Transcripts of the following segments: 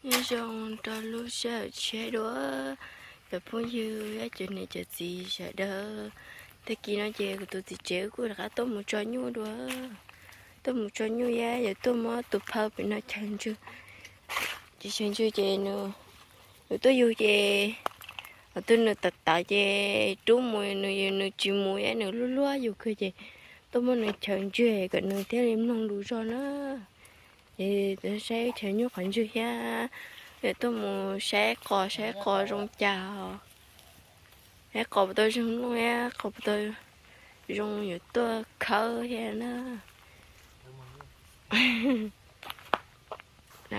Nyob zoo rau lub sij hawm tshiab dua, cov phooj ywg, cov niam cov txiv sawv daws. Tag kis no ces kuv tus txiv tsev kuj rov qab tuaj mus tso nyuj dua, tuaj mus tso nyuj thiab yuav tuaj muab tus phawj pem no chaws ntswg. Ces chaws ntswg ces nws, yus tuaj yug ces, tus nws tawv tawv ces rub mus nws, nws tsis mus thiab nws luag luag yus kawg ces tuaj muab nws chaws ntswg kom nws thiaj li mloog lus zog na. Ces saib chaws nyuj qhov ntswg thiab, tuaj mus saib qos, saib qos zoo cas, saib qos puas tau zoo mloog thiab qos puas tau zoo yuav tuaj khawb thiab na.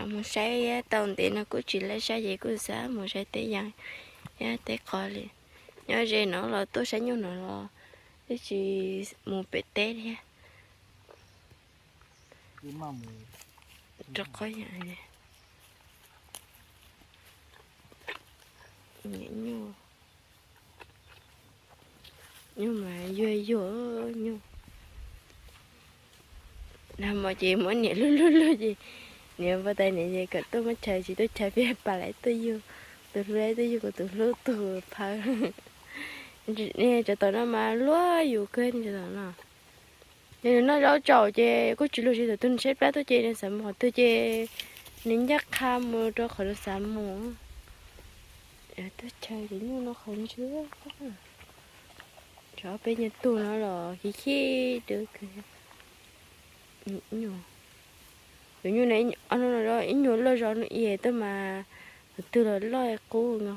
Mus saib tau ntev no kuj tsis laib saib ces kuj xav mus saib teb yas thiab teb qos li. Nyob ze no los tuaj saib nyuj no los twb tsis mus pem teb thiab. Rau qhov yam nyuj, nyuj mas yuag yuag nyuj. Nag hmo ces muab niam luag luag luag ces niam npau taws niam ces kom tuaj muab chaws, tsis tuaj chaws peb pas lawv tuaj yug, tus hlub lawv tuaj yug kuv tus hlub tus phawj. Cov tom no mas luag yus kawg cov tom no. Ces nws noj zaub tsaus ces kuj tsis luag tsis tau tus nws saib plab tuaj ces nws xav mus qhov twg ces nws ncaj qha mus rau qhov nws xav mus. Tuaj chaws ces nyuj no qhov ntswg. Cov peb nyuag tug no los khib khib dawb kawg. Tus nyuj no ib nyuag loj zog no es tuaj mas tus twg los loj qub no.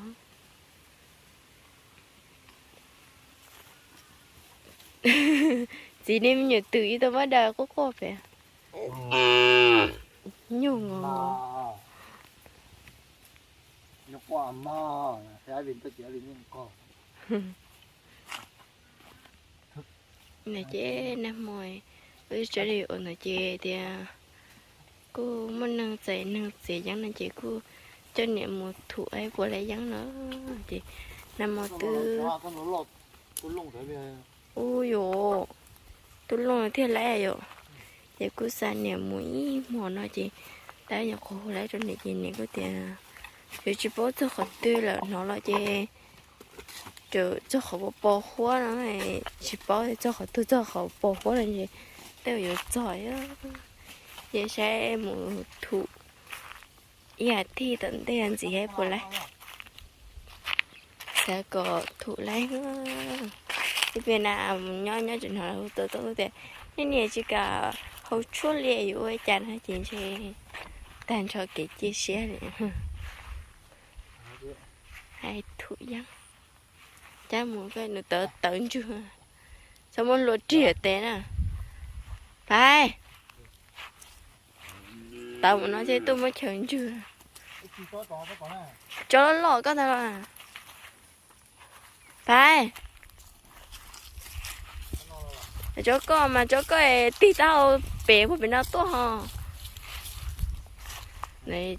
Txiv, nej me nyuam twm ib tug muab daws quaj quaj pem. Nyuj os. No ces nag hmo wb tso li ua ntawd ces tias kuj muaj neeg txais neeg txiav yeeb no ces kuj coj niam mus thum ib puas lab yeeb no ces nag hmo twb ub yuav tub looj thiaj lab yom. Ces kuj xa niam mus ib hmos no ces tab nyuam qhuav hu lab rau niam ces niam kuj tias yuav tsis paub txog qhov twg lawm, hnov los ces txog qhov pos huab no, tsis paub txog qhov twg txog qhov pos huab no ces tej zaum yuav txog. Ces saib mus thum ib as thiv tom ntej ntxiv ib puas lab. Xav kom thum lab. Ib pliag na mus nyob nyob tseem hnov hu tau tau tias nej niam tsis kam haus tshuaj li yuav ua cas no ces ntshe tag nrho kev cia siab li. Hais thum yeeb, cab mus nws tawv tawv ntswg, txhob muab hlua riam tes na. Pais, tawv mus no thiaj tuaj muab chaws ntswg. Tso loj koj tag los. Pais, tso koj mas tso koj tig tau pem puag pem no tuaj ho.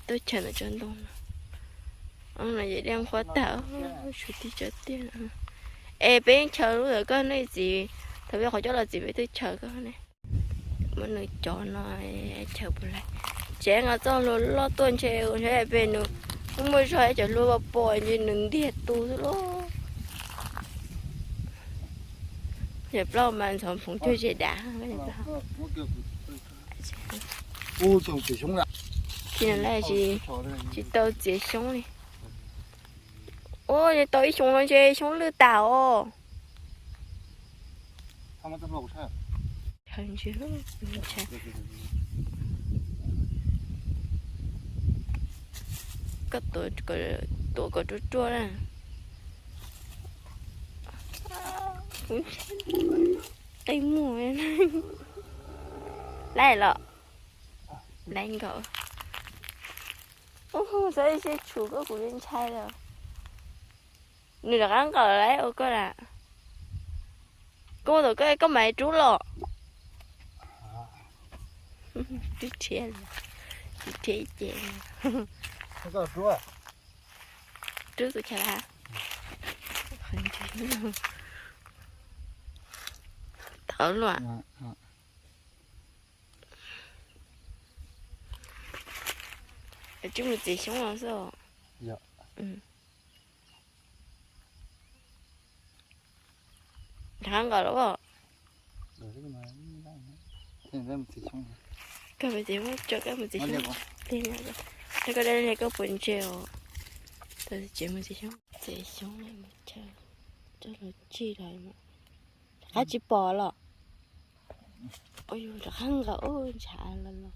Tuaj chaws ntawm tsob ntoo no. No yog dej nqhuab tag, tshuav tib tsob tiag. Es peb chaws lub ntawm koj ne txiv, thaum peb qhov coj los txiv peb twb chaws koj ne. Muab nws cov no chaws puas lab. Tsev nqa txoj hlua loj tuaj ntshe ntshe pem nws muaj muaj zog cov hlua pos ntshe nws ntiag tu xwb lauj. Yog plaub mas ntxhov phoov cuag ze dav. Tsis no lawm, tsis tau txiav xyoob li. Ua tau ib xyoo no ntshe xyoob lwj tas os. Koj tuav kom ruaj ruaj na. Qi muag. Laib los, laib nkaus. Ub, xav ib siab tshum koj kuv ntshai lawm. Nws rov qab nqawm lawm ua koj lawm. Koj ua tau koj, koj mam rub los. Rub rhiab, rub rhiab ces. Rub tus chaw lawm. Tau luaj. Tsis mus txiav xyoob los xwb. Rov qab nqos los as? Koj puas txiav xyoob? Koj puas ntse os? Txiav xyoob mus chaw, coj los tsij los. Rov qab tsis pom los? Rov qab nqos ub ntshav los los.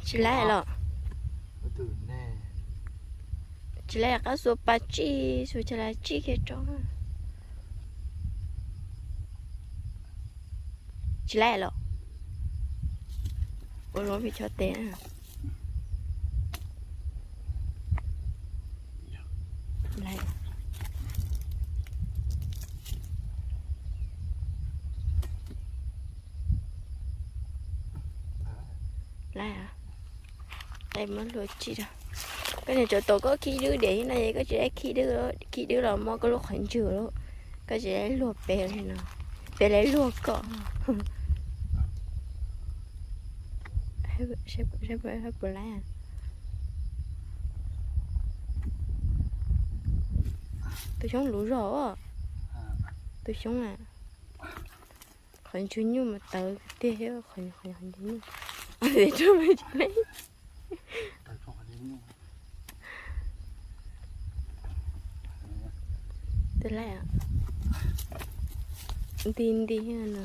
Tsis laib los? Tsis laib, qab xuas pas tsij, xuas chaw las tsij kiag tso. Tsis laib los? Ua luaj vim chob tes. Laib, muab luag tsij rau. Koj niam tsov, tau koj khib dwb diam no es koj tsis laib khib dwb, khib dwb los mob koj lub qhov ntswg lawm. Koj tsis laib luag pem li no, pem laib luag koj. Puas laib? Tus xyoob luv zog. Tus xyoob a, qhov ntswg nyuj mas tawv tiag thiab, qhov ntswg nyuj. Twb laib, nti nti no.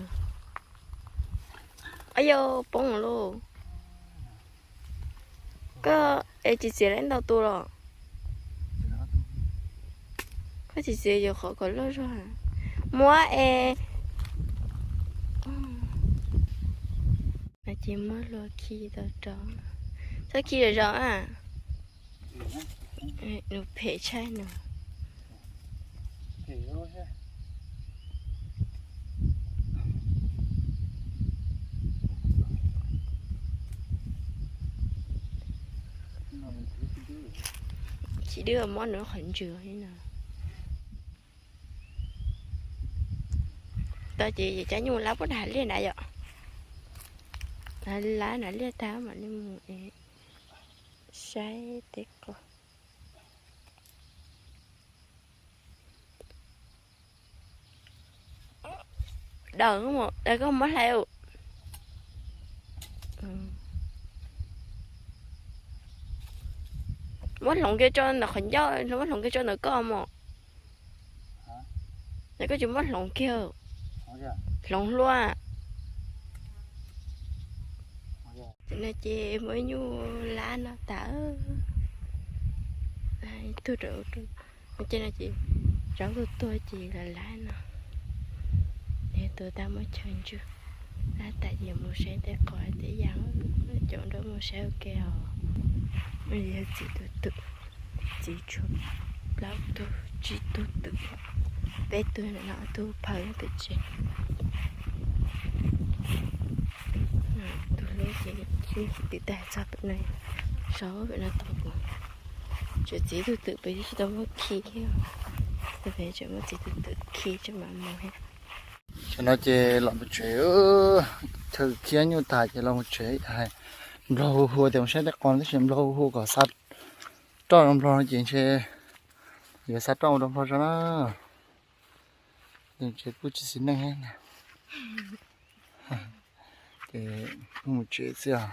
Aib yau, poob lauj. Koj es tsis txiav laib ntau tus los? Koj tsis txiav yuav qhov kom loj zog. Muab es, ces muab luag khi tau rau. Txhob khi zom zaws a. Nws phem tshaj nws. Khib dwb mob nws qhov ntswg li no. Tau ces cov nyuj lab puab dag liaj nrad yom. Lab nrad liaj tag mam li mus saib tej qos. Daws, koj muab hlais. Muab hloov kiag tso ntawm qhov ncauj, muab hloov kiag tso ntawm koj mos. Koj tsis muab hloov kiag, hloov hlua. Tam no ces muab nyuj lab no tas. Tuag rau, ces no ces rau tuag tuag ces lawv lab no. Tuag tag muab chaw ntswg, lab tas ces mus saib tej qos tej yam, caum nrog mus saib ua ke os. Yog txiv tus twm, txiv tshuav plaub tug tsib tug twm, peb tug no, ob tug phaw pem tsev. Tus hlub ces twb tag txog pem no, saub pem no tau kuv. Tsuas txiv tus twm pem tsis tau muab khi thiab, tus pem tseem muab txiv tus twm khi tseem mam mus thiab. Tam no ces los mus tsev, chaw khiab nyuj tas ces los mus tsev. Nplog hu hu tias mus saib tej qos tab sis nplog hu hu kom xa roj zoo nplog no ces ntshe yuav xa roj ua rau nplog tso na. Ces kuj tsis xis neej thiab. Ces mus tsev xwb os.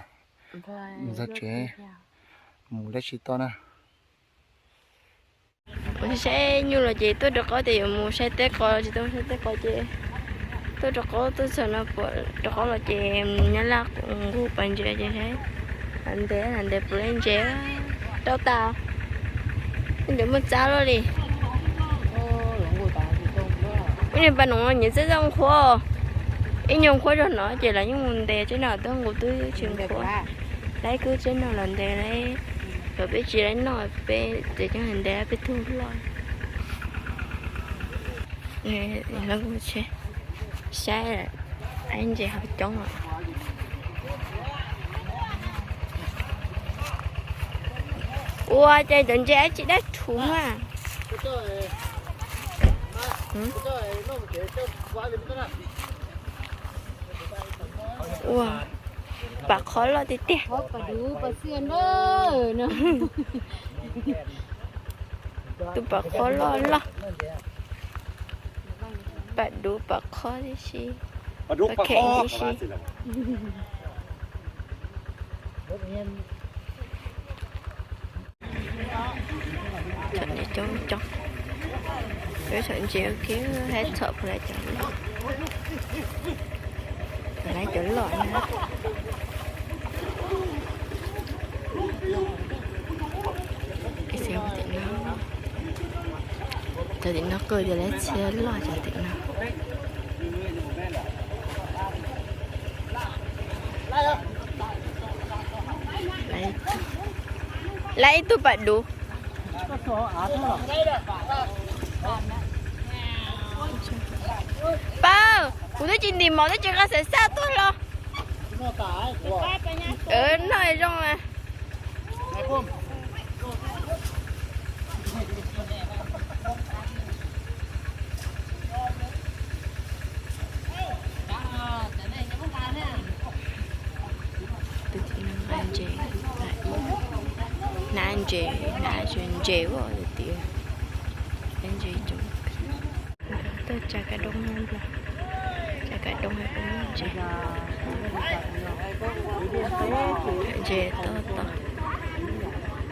Mus txog tsev, mus dab tsi toj na. Mus saib nyuj los ces tuaj rau qaub tias yuav mus saib teb qos, tsis tau saib teb qos ces tuaj rau qaub, tuaj txog no rau qaub los ces nyob laj nqug pas ntses ces saib ntev ntev puas laib ntses rau tas. Ntses muaj txab luaj li. Ib niag pas noov nyiam txawj txawj nqhuab, ib nyuag nqhuab zog no ces lawv yeej mus ntes tsev no, twb nqus twb tsis nqhuab. Laib kub tsev no los ntes laib, kom peb tsis laib noj peb tsev coob ntes peb tug loj. Saib, ntses ho coob os. Ua cas cov ntses dab tsi dab rhuv mas. Ua, Pam qhov loj tiag tiag. Tus pam qhov loj loj. Pam duv pam qhov tib si. Pam kheem tib si. Txhom coob coob. Lawv txhom ntses ua ke, hab txhom puas lawv cov loj. Puas lawv cov loj na. Tim no, cov tim no qw tias lawv txhia loj cov tim no. Lawv ib tug pam duv. Pab, kuv twb tsis ntim mov twb tsis nqa xav xaj tuaj los. Noj zoo mas. Tus tim no hnav ntses, hnav ntses, hnav ntses ua tias ntses coob. Tuaj tsa kav doo no, tsa kav doo hab ntses. Ntses tob tob,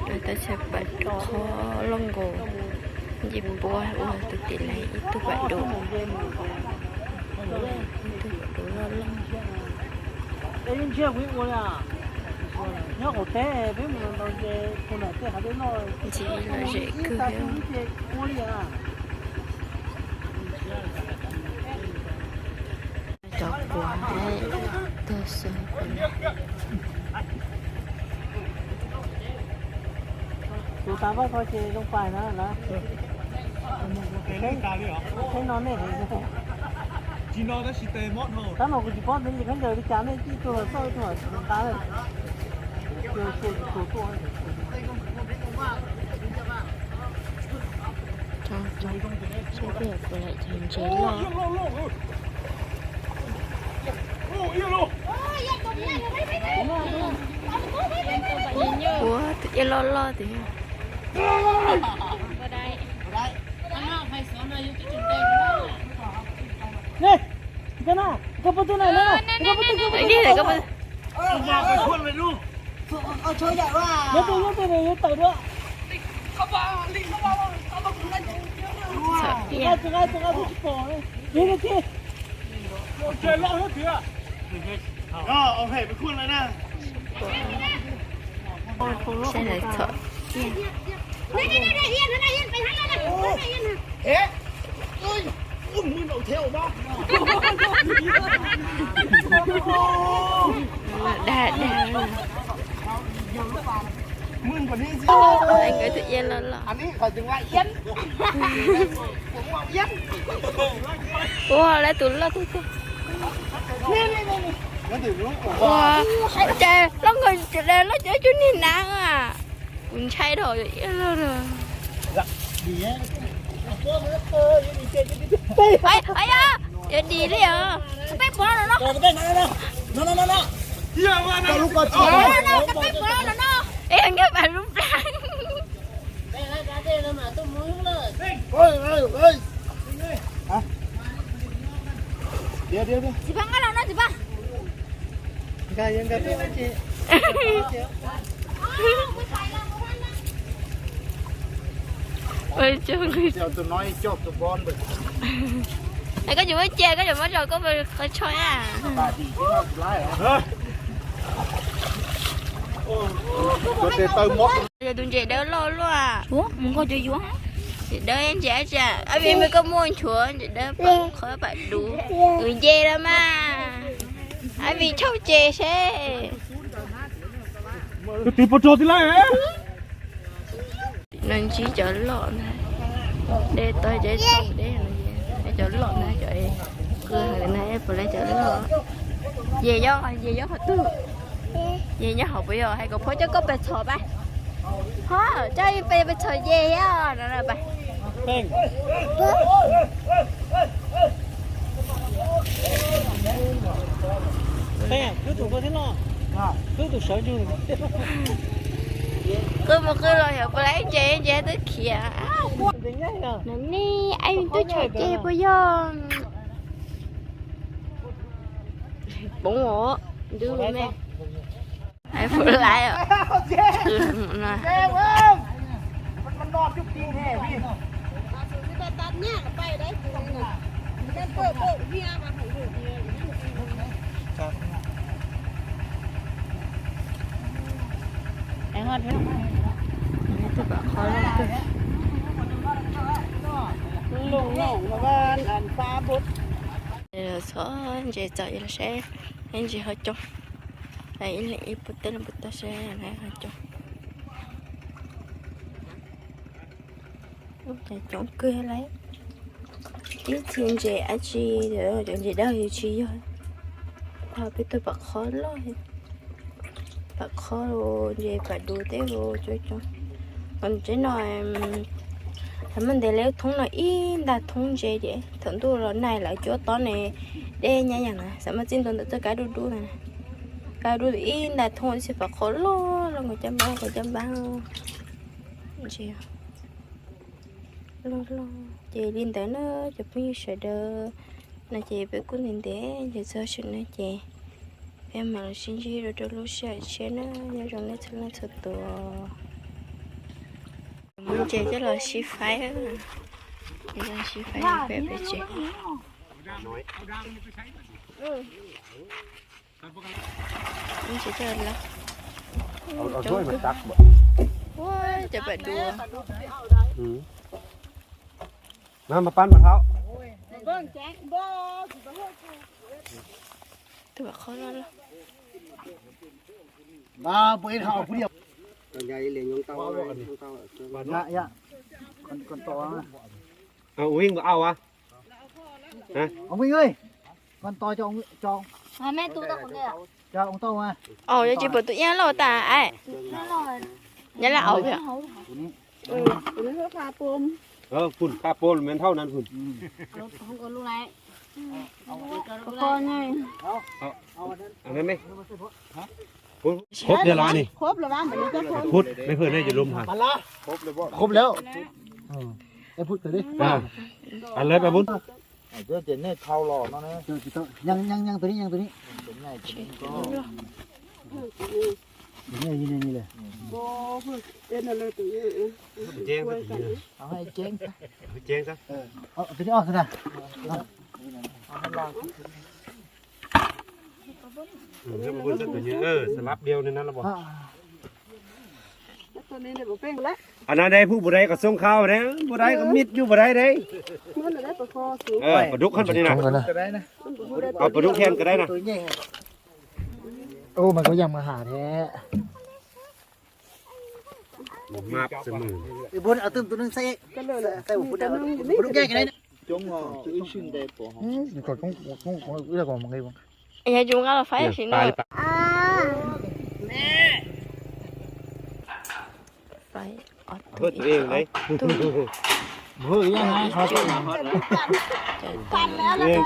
lawv tab txhia pam qhov loj nkaus ncej puab ua tus tim lawv ib tug pam duv. Ib tug pam duv loj loj. Ntxim lom zem kawg. Cov kuav tuag xwb. Tus tas pab ko ces zoo pais na, no nej, tab mas kuv tsis paub ntawd ces khaub ncaws li cas nej ib tug los xauj ib tug los tsis tas lawm. Saib puas lawv cov ntses loj. Ua tus iab loj loj tiag. Saib lawv txhom. Dag dag. Nkawd tus iab loj loj. Ua lawv tus loj tiag tiag. Ua cas loj nkaus loj cuag cuag niag nav a. Kuv ntshai dhau iab loj. Yog dis li os. Peb puav no no. Es nkawd pam lub plag. Txiv Paj nqa los no txiv Paj. Koj tsis muab cia, koj tsis muab rau koj qhov tsho na. Yog tus ntses dawb loj luaj. Ntses dawb ntses ab tsi, ab vim koj muaj nchuav ntses dawb pam qhov pam duv. Wb nce los mas. Ab vim tshauj ces seb. Tus tim pov rog ti lawm. No ntsib cov loj ntag. Dej tod cov toj deb no, cov loj ntag, cov qw na puas lawv cov loj. Yej nyob, yej nyob qhov twg? Yej nyob hauv puas yog? Hais kom phob coj koj pes txhom pab. Ho, coj pes, pes txhom yej thiab no pab. Peb, wb tus ko thiab no. Qw mus qw los yog puas laib ntses, ntses twb khiav. Nws ne, ai twb tshawm ces puas yog? Poob os, ntuj me. Ai puas laib os. Txhob ntses txawm los saib, ntses ho coob. Ib leeg ib puag teb leej puag tag saib ho coob. Coob kawg li. Ib txhia ntses dab tsi, cov ntses dawb yus tsis yog. Ho peb tug pam qhob loj, pam qhob los ntses pam dub tej los coob coob. Thaum ntses no, thaum muaj ntev lawv thoob no ib nta thoob ntses ces thaum ntuj los nag lawv cuab tob ne, dej nyab yam na, xav muaj txij ntua ntawm txoj kab dub dub na. Kab dub ib nta thoob txhia pam qhob loj loj, nkaus caj npab nkaus caj npab. Ntses loj loj. Ces li ntawd na cov phooj ywg sawv daws, no ces peb kuj ntev ntev ces txog tsev no ces peb mam los sib ntsib dua rau lub sij hawm tshiab na, nyob zoo nej txhua leej txhua tus. Muab ntses coj los sib faib, sib faib pem peb tsev. Ntses coj los, cov pam dub. Tus pam qhob loj loj. Aub, yog tsis pom tus iab loj tas, nyab laj aub. Khuv tiag los ne? Khuv, nej pheej nej ces lub ha. Khuv lawm. Ej, pub tawm li. Ua li peb pub. Ces nej thau los no ne. Nyeej nyeej tus ni, nyeej tus ni. Tus ni os na. Anv dai pub npua dai kom xooj khau dai, npua dai kom mij yug npua dai dai. Pam dub qhov no na. Pam dub khen ko dai na. Ub, mas kuv yeej mas ham thiab. Yog zoo nqa los faib sim no. Faib ob tug, ib tug.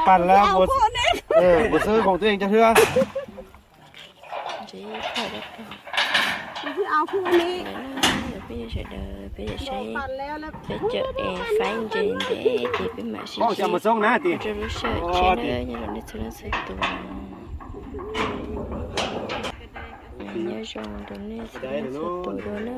Pab lawm, puas xwb koom tus ib co thwb. Ntses phom dab tog. Peb sawv daws peb yuav saib peb cawm es faib ntses ntev ces peb mam sib ntsib rau lub sij hawm tshiab na, nyob zoo nej txhua leej txhua tus. Nyob zoo rau nej txhua leej txhua tus dua na.